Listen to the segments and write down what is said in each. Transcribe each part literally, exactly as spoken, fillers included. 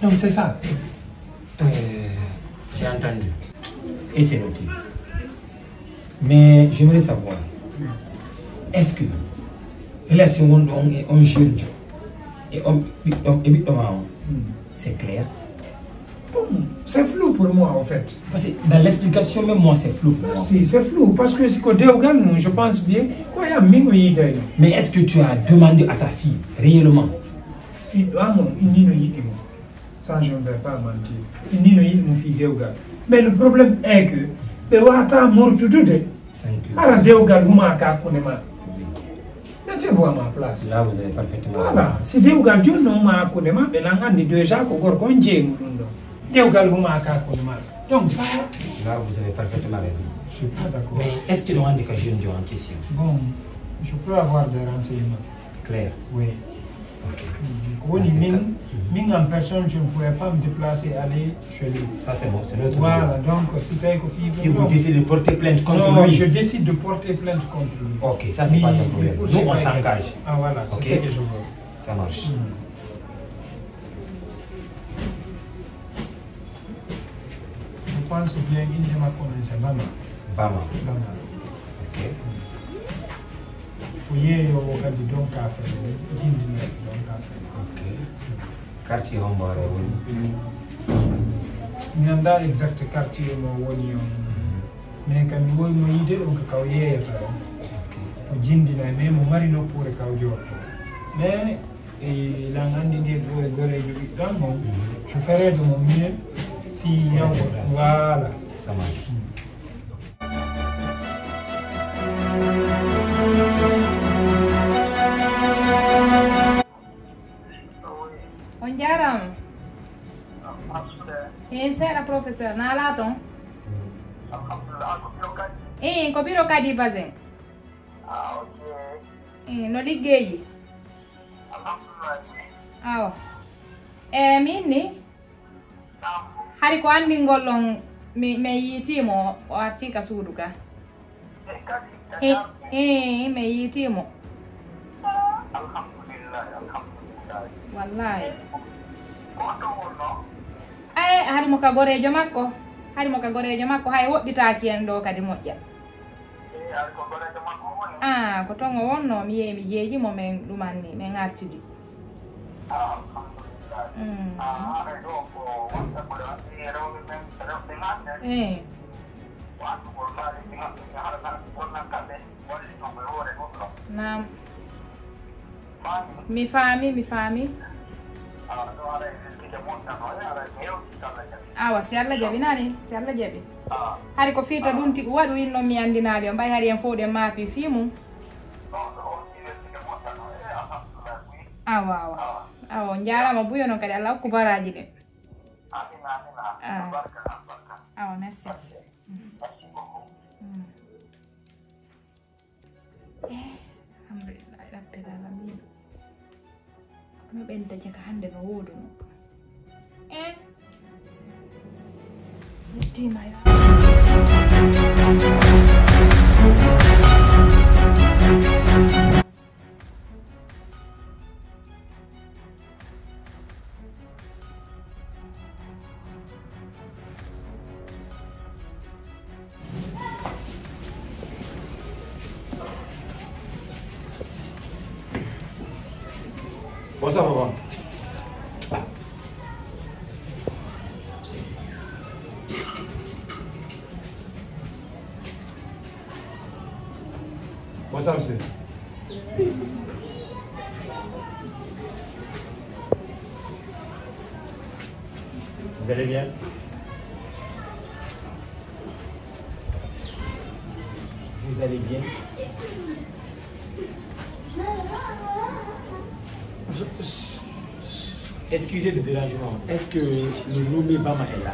Donc c'est ça. Euh, j'ai entendu. Et c'est noté. Mais j'aimerais savoir, est-ce que relation on ɗon e on jeune jo e on ɓiɗɗo e ɓiɗɗo ma on, c'est clair? Bon, c'est flou pour moi en fait. Parce que dans l'explication même, moi, c'est flou pour moi. Si, c'est flou parce que si ko dewgal mum, je pense bien ko ya min o yiidayno. Mais est-ce que tu as demandé à ta fille réellement? Ɓiɗɗo am on innino yiɗi mo. Ça, je ne vais pas mentir. Innino yiɗi mo fii dewgal. Mais le problème est que ɓe wata mortudude. Hara dewgal humaaka hakkunde ma. Mais tu vois ma place. Là, vous avez parfaitement raison. Voilà. Si dewgal jooni no huma hakkunde ma, ɓe lan anndi déjà ko gorko on jeyi mo ɗum ɗon. Dewgal humaaka hakkunde ma. Donc ça. Là, vous avez parfaitement raison. Je suis pas d'accord. Mais est-ce que no anndi ka jeune jo en question? Bon, je peux avoir des renseignements. Clair. Oui. Ok. Ko woni min, min en personne, je ne pourrais pas me déplacer, aller chez lui. Ça, c'est bon, c'est notre problème. Voilà, donc si tawi ko fii. Si vous décidez de porter plainte contre lui. Non, je décide de porter plainte contre lui. Ok, ça, c'est pas un problème. Nous, on s'engage. Ah, voilà, c'est ce que je veux. Ça marche. Je pense bien inde makko men c'est Bama. Bama. Bama. Ok. Ko yeeyoowo kadi Donka Fere, jindinooɗo Donka Fere. Ok. Quartier hombo aɗa woni? Mi anndaa exact quartier mo woni on. Mais kam mi wowi mo yiide ɗon ko kaw yeeyata ɗon. Ok. Ko jindinaa, mais mo mari nokkuure kaw jootto. Mais e lan anndi nde ɗo e goreejo ɓiɗɗo am on. Je ferai de mon mieux fii yawgo. Voilà. Ça marche. On jaaraama. Heen seeɗa professeur, na alaa toon? Ii, ko biro kadi basin. Ii, no liggeeji? Awa. E min ni? Hari ko anndingol on, mi, mi yiitii mo, o artii ka suudu ka. Ii, ii, mi yiitii mo. Wallaahi. Ay, hari mo ka goreejo makko. Hari mo ka goreejo makko, hay woɗɗitaaki en ɗo kadi moƴƴa. Ah, ko toon o wonnoo, mi yehi, mi jeeji mo, min ɗumanni, min artidi. Mm. Eh. Naam. Mi faami, mi faami. Awa, si Allah jaɓi, nani? Si Allah jaɓi. Hari ko fiita ɗum tigi waɗu inno mi anndinaali on, ɓay hari en fof ɗen maapi fii mum. Awa, awa. Awa, on njaaraama buyo noon kadi, Allah hokku baraaji ɗen. Awa, merci. Mm. Eh, alhamdulillahi rabbil alamina. Kono ɓen daña ka hannde no wooduno. Eh. Yettiima yo. Bon, ça va, bon. Bon, ça, monsieur. Vous allez bien ? Vous allez bien ? Excusez le dérangement. Est-ce que le nommé Bama est là ?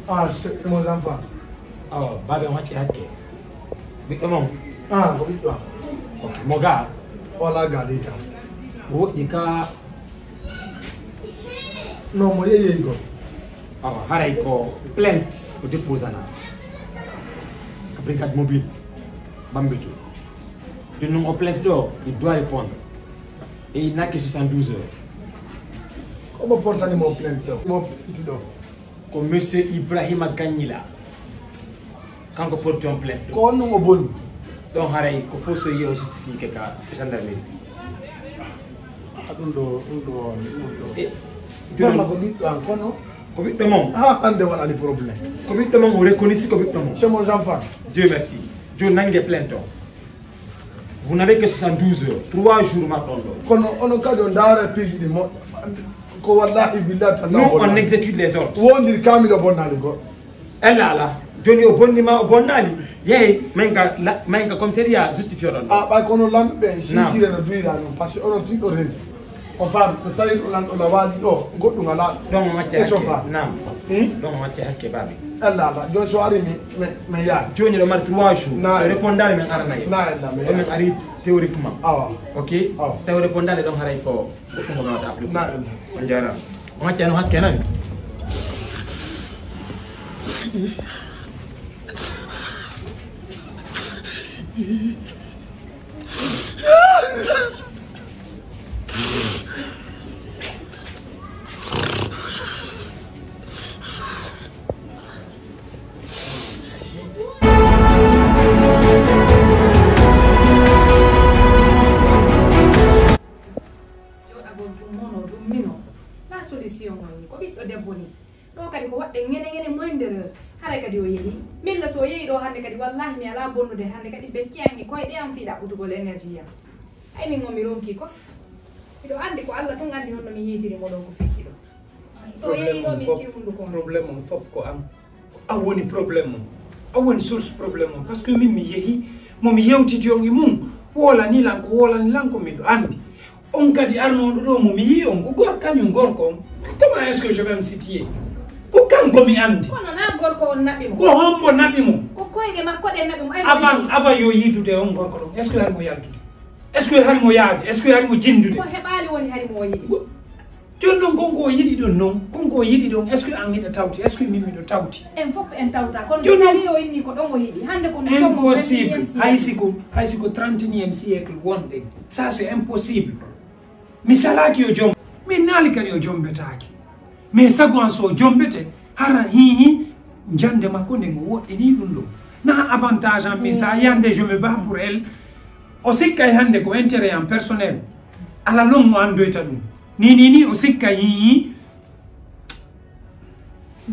Ah, c'est mon enfant. Oh, baaba on acci hakke. Ɓiɗɗo mon? Ah, ko ɓiɗɗo am. Ok, mo ga? Wala ga dey tan. Woɗɗi ka? Non, mo yehi yehi ko. Awa, haray ko plainte o déposana ka brigade mobile Bambeto. Jooni noon o plainte ɗo, il doit répondre. Il n'a que soixante-douze heures. Ko mo portani mo plainte ɗo? Mo plainte ɗo? Ko monsieur Ibrahima Gagnila. Kanko porti on plainte ɗo. Ko on non o boni? Ɗon haray ko fof so yi'i o justifié ka gendarmerie. Ah, ɗum ɗo, ɗum ɗo, ɗum ɗo. E, Ɗon ko ɓiɗɗo an kono? Ko ɓiɗɗo mon? Ah, hannde waɗani problème. Ko ɓiɗɗo mon, o reconnaît ko ɓiɗɗo mon. C'est mon enfant. Dieu merci. Jooni nannge plainte o. Vous n'avez que soixante-douze heures, trois jours ma ɗon ɗo. Kono onon kadi on ndaara piiji ɗi moƴƴa. Ko wallahi billahi tallahi. Nous, on exécute les ordres. Wondir kamiɗo bonnani goɗɗo. Ella ala. Jooni o bonni ma, o bonnaali. Yehi, men ka, la, men ka commissariat justifié ɗon ɗo. Ah, ɓay kono lamɓe ɓe, naam, siisire no duyra noon, parce que onon tiɗɗo renti. On faami, no tawi ɗo lanɗo na waali ɗo, goɗɗum alaa ɗo. Ɗon o macca hakke. Est-ce que on faami? Naam. Hmm? Ɗon o macca hakke, baabi. Ella ala. Jooni so ari mi, mi, mi yaha. Jooni ɗo mari trois jours. Na. So repondaali men arana yo. Na ella, mi yaha. Ɗo men ari théoriquement. Awa. Ok? Awa. So tawi repondaali ɗon haray ko goɗɗum ko nawata appliqué. Na ella. On jaaraama. O macca no hakke nani. Jooɗagol ɗum mono, ɗum mino. La solution on ko ɓiɗɗo debbo ni. Ɗo kadi ko waɗde ŋene ŋene moindre. Haray kadi o yehi. Milla so o yehi ɗo hannde kadi, wallahi mi alaa bonnude hannde kadi becce an e koyɗe am fii ɗaɓɓutugol énergie am. Ay min mo mi ronki kof. Miɗo anndi ko Allah tun anndi honno mi hiitiri mo ɗon ko fekki ɗo. So o yehi ɗo min ti hunduko on. Problème on fof ko an. An woni problème mum. An woni source problème mum. Parce que min mi yehi, mo mi yewtidi on e mum, wolani lan ko, wolani lan ko, miɗo anndi. On kadi arnooɗo ɗo mo mi yii on, ko gor-, kañum gorko on. Comment est-ce que je vais me situer? Ko kanko mi anndi. Kono na gorko on naɓi mo. Ko hombo naɓi mo? Ko koyɗe makko ɗen naɓi mo. Ay mo. Avant, avant yo yiidude on gorko ɗon, est-ce que hari mo yaltude? Est-ce que hari mo yaade? Est-ce que hari mo jindude? Ko heɓaali woni hari mo o yiɗi. Jooni noon, kon ko o yiɗi ɗon noon, kon ko o yiɗi ɗon, est-ce que an hiɗa tawti? Est-ce que min miɗo tawti? En fof en tawta, kono jooni so tawi o inni ko ɗon o yiɗi, hannde ko nous sommes au impossible. Vingt et unième siècle. Hay si ko, hay si ko trente et unième siècle wonɗen. Ça, c'est impossible. Mi salaaki o jom-, mi naali kadi o jombetaaki. Mais sago an so o jombete, hara hihi, jannde makko nden o woɗɗini ɗum ɗo. Na avantage an, mais ça, yande, je me bats pour elle. O sikkay hannde ko intérêt am personnel. Ala lon mo anndoyta ɗum. Ni, ni, ni, o sikkay, hi, hi.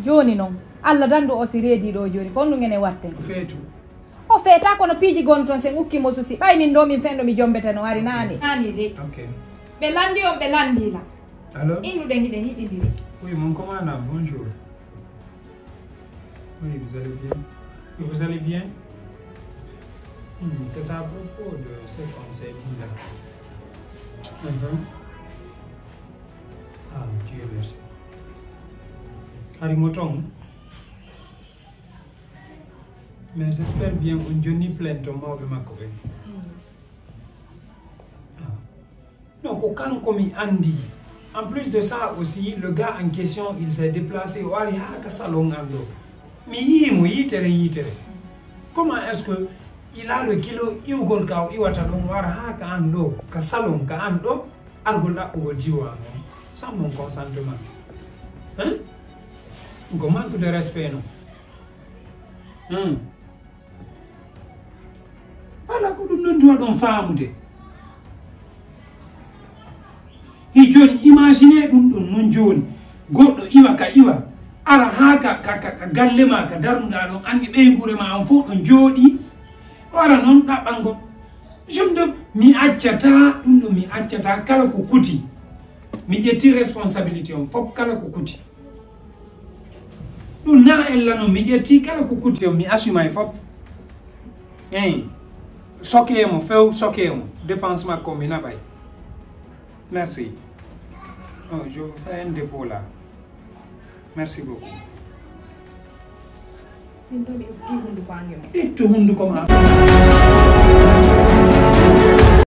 Jooni noon, Allah dandu o si reedi ɗo jooni, ko honɗum ene watte? O feetu. O feeta, kono piiji gon toon sen ukki mo susi. Ɓay min ɗo min fenɗo mi jombete no ari naani. Naani de. Ok. Ɓe landi on, ɓe landi la. Allô? Innuɗen hiɗen hiɗindiri. Oui, mon commandant, bonjour. Oui, vous allez bien? Oui, vous allez bien? Hmm, c'est à propos de ce qu'on s'est dit là. Mhm. Ah, Dieu merci. Hari mo toon. Mais j'espère bien on jonni plainte mawɓe makko ɓen. Ah. Non, ko kanko mi anndi. En plus de ça aussi, le gars en question, il s'est déplacé, o ari haa ka salon an ɗo. Mi yii mo yitere yitere. Comment est-ce que il a le kilo iwgol ka o iwata ɗon, o ara haa ka an ɗo, ka salon ka an ɗo, argol ɗaɓɓugol jiwo an on, sans mon consentement? Hein? Ko manque de respect non? Hmm. Voilà, ko ɗum ɗon duwa ɗon faamude. Hi jooni, imagine ɗum ɗon non jooni. Goɗɗo iwa ka iwa, ara haa ka, ka, ka, ka galle ma, ka darnuɗaa ɗon, an e ɓeynguure ma on fof ɗon jooɗii. O ara noon ɗaɓɓango. Je me dem-, mi accataa ɗum ɗon, mi accataa kala ko kuti. Mi ƴetti responsabilité on fof, kala ko kuti. Ɗum na ella noon, mi ƴetti kala ko kuti on, mi assume e fof. Eyi, sokee mo few, sokee mo. Dépense makko mi naɓay. Merci. Oh, je vous fais un dépôt là. Merci beaucoup. Min ɗo mi itti hunduko an e mo. Ittu hunduko ma.